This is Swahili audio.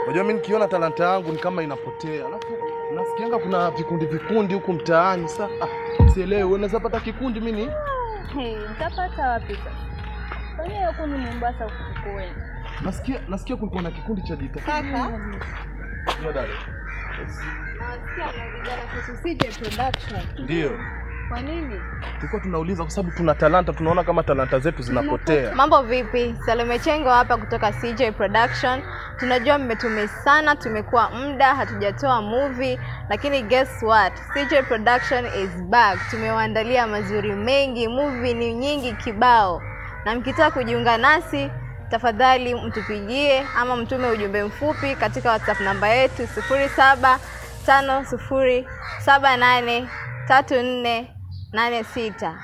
Unajua mimi nikiona talanta yangu ni kama inapotea. Alafu nasikianga kuna vikundi vikundi huku mtaani sasa. Sielewi, unaweza pata kikundi mimi ni? Nitapata wapi sasa? Kwani huku ni Mombasa huku kwenu? Nasikia kulikuwa na kikundi cha jita. Kaka. Ndio dada. Nasikia mnaulizana kuhusu CJ Production. Ndio. Kwa nini? Tulikuwa tunauliza kwa sababu tuna talanta, tunaona kama talanta zetu zinapotea. Mambo vipi? Salome Chengo hapa kutoka CJ Production. Tunajua mmetumii sana, tumekuwa muda hatujatoa movie, lakini guess what? CJ Production is back. Tumewaandalia mazuri mengi, movie ni nyingi kibao. Na mkitaka kujiunga nasi, tafadhali mtupigie ama mtume ujumbe mfupi katika WhatsApp namba yetu 0750783486.